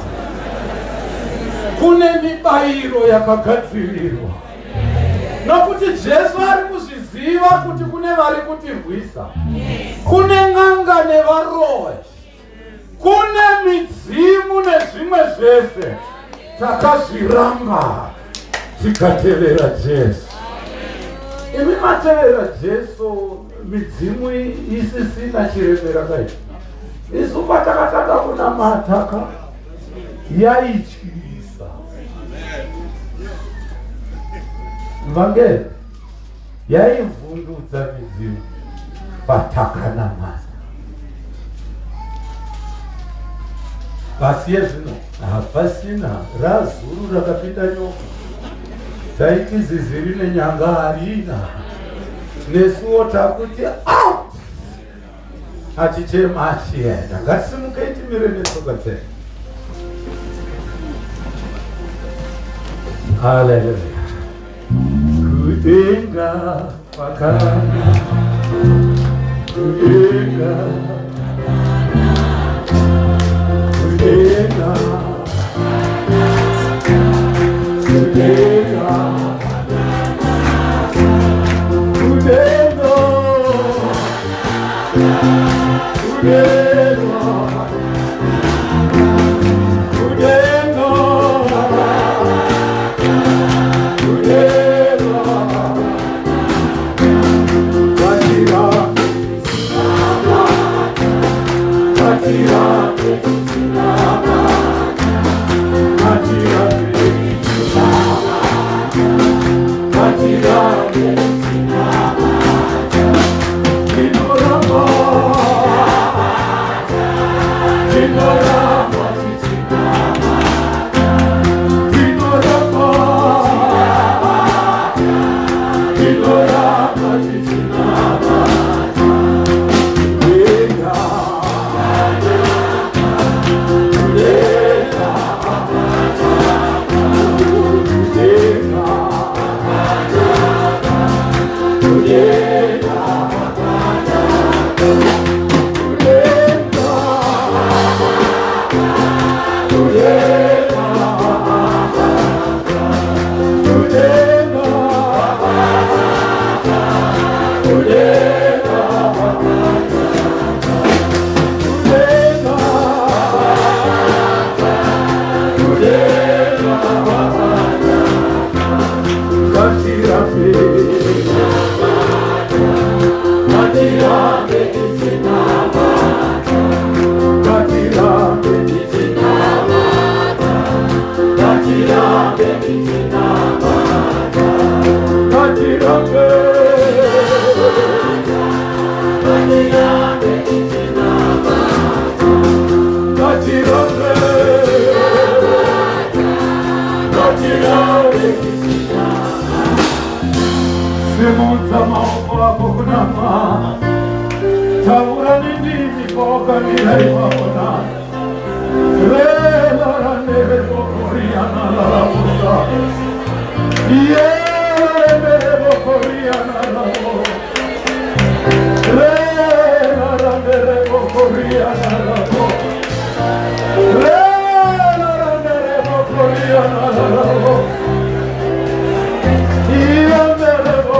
Kune mibayiro yakagadzirirwa. Nokuti Jesu ari kuzviziva kuti kune vari kutirwisa. Kune n'anga nevaroyi. Kune midzimu nezvimwe zvese. Takazviramba tikatevera Jesu. Imi matevera Jesu, midzimu isisina chiremera kai. Isu patakatanga kunamata ka yaityisa. Vangeri yaivhundutsa midzimu patakanamata. Pasi yezvino hapasina razuru rakapinda nyoka. Taiti zizi rine nyanga harina. Nesuwo takuti out. Achichema achienda. Ngatisimukei timire netsoka dzedu. Haleluya. Kudenga kwakanaka, kudenga, kudenga, kudenga, kudenga, kudenga, kudenga, kudenga. Simudza maoko ako kuna Mwari, taura nendimi pawakamira ipapo nhasi. Relarandevokorianalalabosa, yeremerevokorianalabo, relaranderevokorianalabo, relaranderevokorianalalabo, iyamerebo.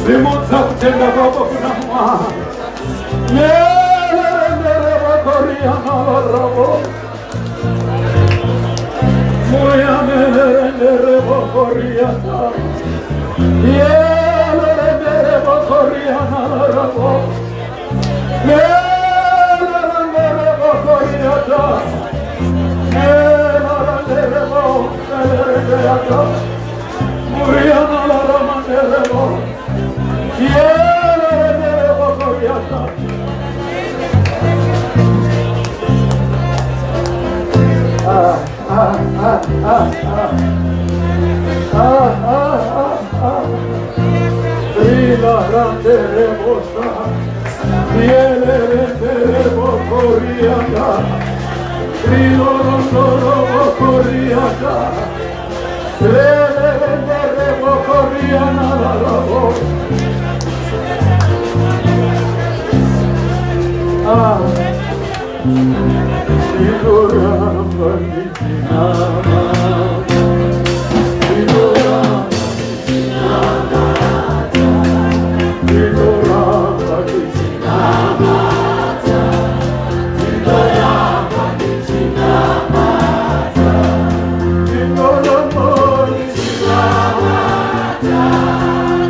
Simudza kutenda kwako kuna Mwari. Neremerevokorianarabo, muyameremerevokoriana, yeremerevokorianarabo, neremerevokoriata, neraranderevo, neremerevokoriata, murianarabo. renderebo. Yele renderebo koriata. Ah, ah, ah, ah, ah. Ah, ah, ah, ah. Rila randerebosa. Yele renderebo koriata. Rilo rondorobo koriata. Rele renderebo koriana la la. Ah. Ndinoramba ndichinamata. Ndinoramba ndichinamata. Ndinoramba ndichinamata. Ndinoramba ndichinamata. Ndinoramba ndichinamata.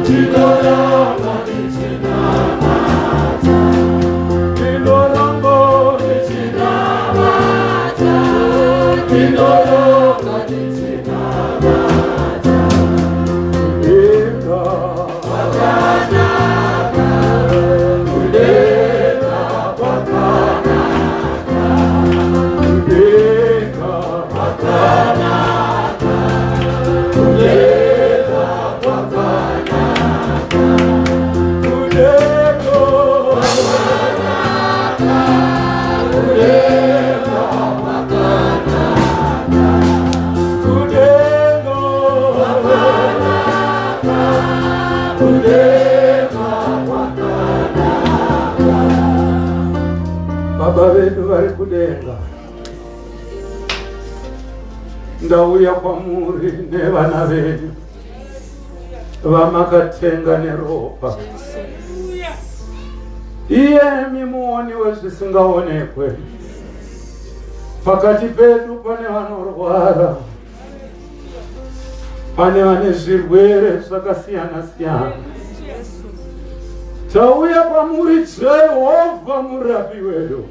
Ndinoramba ndichinamata. Ndinoramba ndichinamata. Ndinoramba ndichinamata. Kudenga kwakanaka, kudenga kwakanaka, kudenga kwakanaka, kudenga kwakanaka, kudenga kwakanaka, kudenga kwakanaka, kudenga kwakanaka, kudenga kwakanaka. Baba vedu vari kudenga, ndauya kwamuri nevana venyu vamakatenga neropa. Iyemi muoni wezvisingaonekwe, pakati pedu pane vanorwara, pane vane zvirwere zvakasiyana siyana. Tauya kwamuri, Jehovha murapi wedu.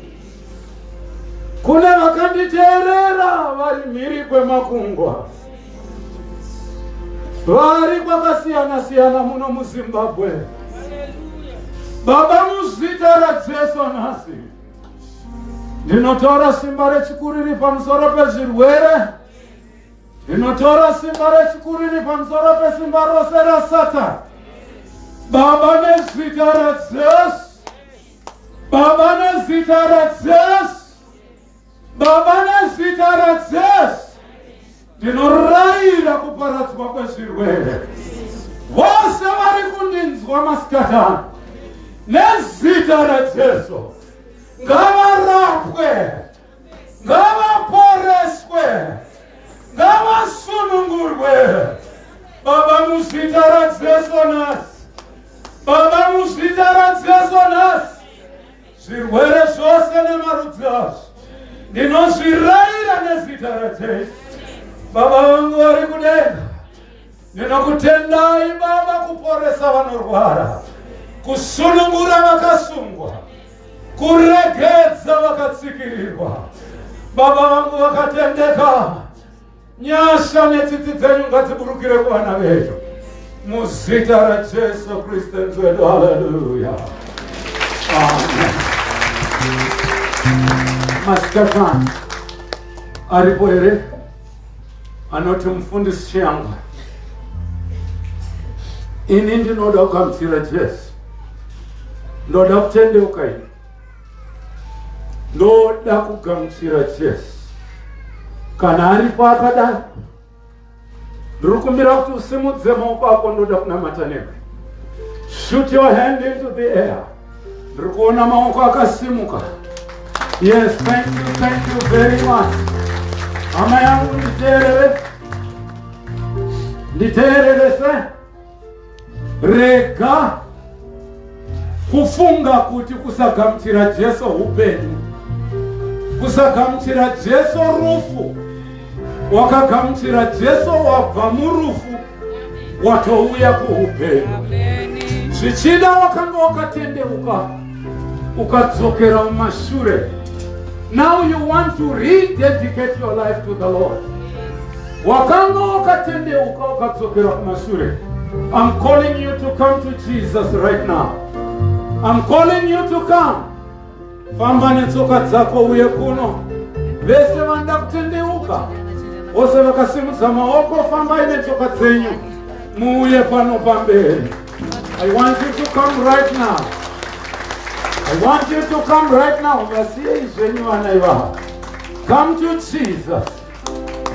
Kune vakanditeerera vari mhiri kwemakungwa, vari kwakasiyana siyana muno muZimbabwe, Baba, muzita raJesu nhasi ndinotora simba rechikuriri pamusoro pezvirwere. Ndinotora simba rechikuriri pamusoro pesimba rose raSatani. Baba, nezita raJesu, Baba, nezita raJesu, Baba, nezita raJesu, ndinorayira kuparadzwa kwezvirwere. Vose vari kundinzwa masikatano, nezita raJesu, ngavarapwe, ngavaporeswe, ngavasunungurwe. Baba, muzita raJesu nhasi, Baba, muzita raJesu nhasi, zvirwere zvose nemarudzi azvo ndinozvirayira nezita raJesu. Baba vangu vari kudenga, ndinokutendai, Baba, kuporesa vanorwara, kusunungura vakasungwa, kuregedza vakatsikirirwa. Baba vangu vakatendeka, nyasha netsitsi dzenyu ngadziburukire kuvana vedu, muzita raJesu Kristu wedu. Haleluya, amen. Masikatano, aripo here anoti, "Mufundisi Chiyangwa, ini ndinoda kugamuchira Jesu, ndoda kutendeuka, ini ndoda kugamuchira Jesu"? Kana aripo akadai, ndiri kumbira kuti usimudze maoko ako, ndoda kunamata newe. Shoot your hand into the air. Ndiri kuona maoko akasimuka. Yes, thank you, thank you very much. Hama yangu, nditeerere, nditeerere se. Rega kufunga kuti kusagamuchira Jesu upenyu, kusagamuchira Jesu rufu. Wakagamuchira Jesu, wabva murufu watouya kuupenyu. Zvichida wakanga wakatendeuka ukadzokera mumashure. Now you want to rededicate your life to the Lord. Wakanga wakatendeuka ukadzokera kumashure. I'm calling you to come to Jesus right now. I'm calling you to come. Famba netsoka dzako uye kuno. Vese vanoda kutendeuka, vose vakasimudza maoko, fambai netsoka dzenyu muuye pano pamberi. I want you to come right now. I want you to come right now. Vasiyei zvenyu vana ivava. Come to Jesus.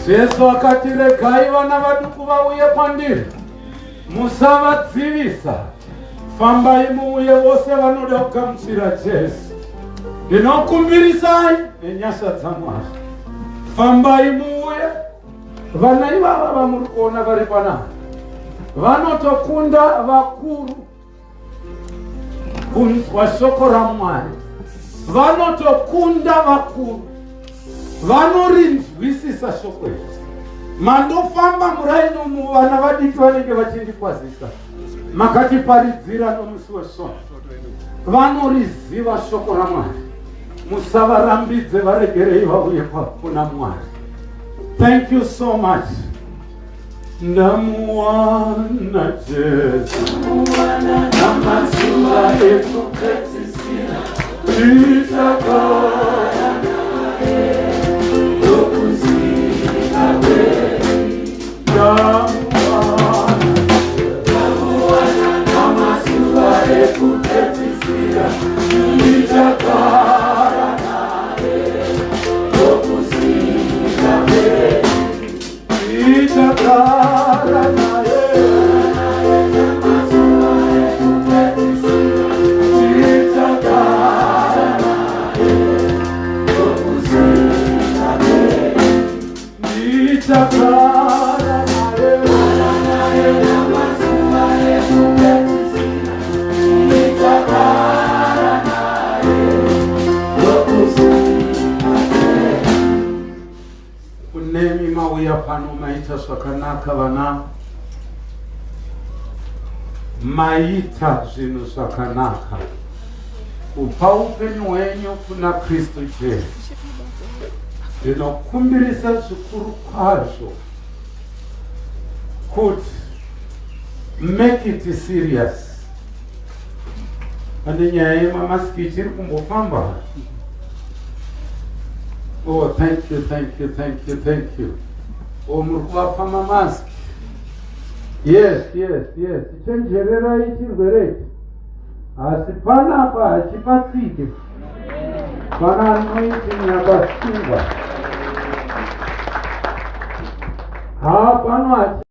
Jesu akati regai vana vaduku vauye kwandiri, musavadzivisa. Fambai muuye vose vanoda kugamuchira Jesu. Ndinokumbirisai nenyasha dzaMwari, fambai muuye. Vana ivava vamuri kuona vari panapa vanotokunda vakuru kunzwa shoko raMwari, vanotokunda vakuru, vanorinzwisisa shoko iri. Mandofamba muraini umu, vana vadiki vanenge vachindikwazisa, makatiparidzira nomusi wesvondo. Vanoriziva shoko raMwari, musavarambidze, varegerei vauye kuna Mwari. Thank you so much. Ndamuwana Jesu namazuva ekupedzisira, ndichagara naye nokusingaperi. Ndamuwana, ndamuwana namazuva ekupedzisira, ndichagara naye nokusingaperi. Ndichagara naye namazuva ekupedzisira, ndichagara naye nokusingaperi. Ndichagara naye namazuva ekupedzisira, ndichagara naye nokusingaperi. Kunemi mauya pano, maita zvakanaka vana, maita zvinhu zvakanaka kupa upenyu hwenyu kuna Kristu Jesu. Ndinokumbirisa zvikuru kwazvo kuti make it serious. Pane nyaya yemamasiki ichiri kumbofamba. Oh, thank you, thank you, thank you, thank you. Oh, muri kuvapa mamaski. Yes, chenjererai chirwere ichi, asi panapa hachipatsike. Pana anointing yakasungwa. Ha, pano hachi.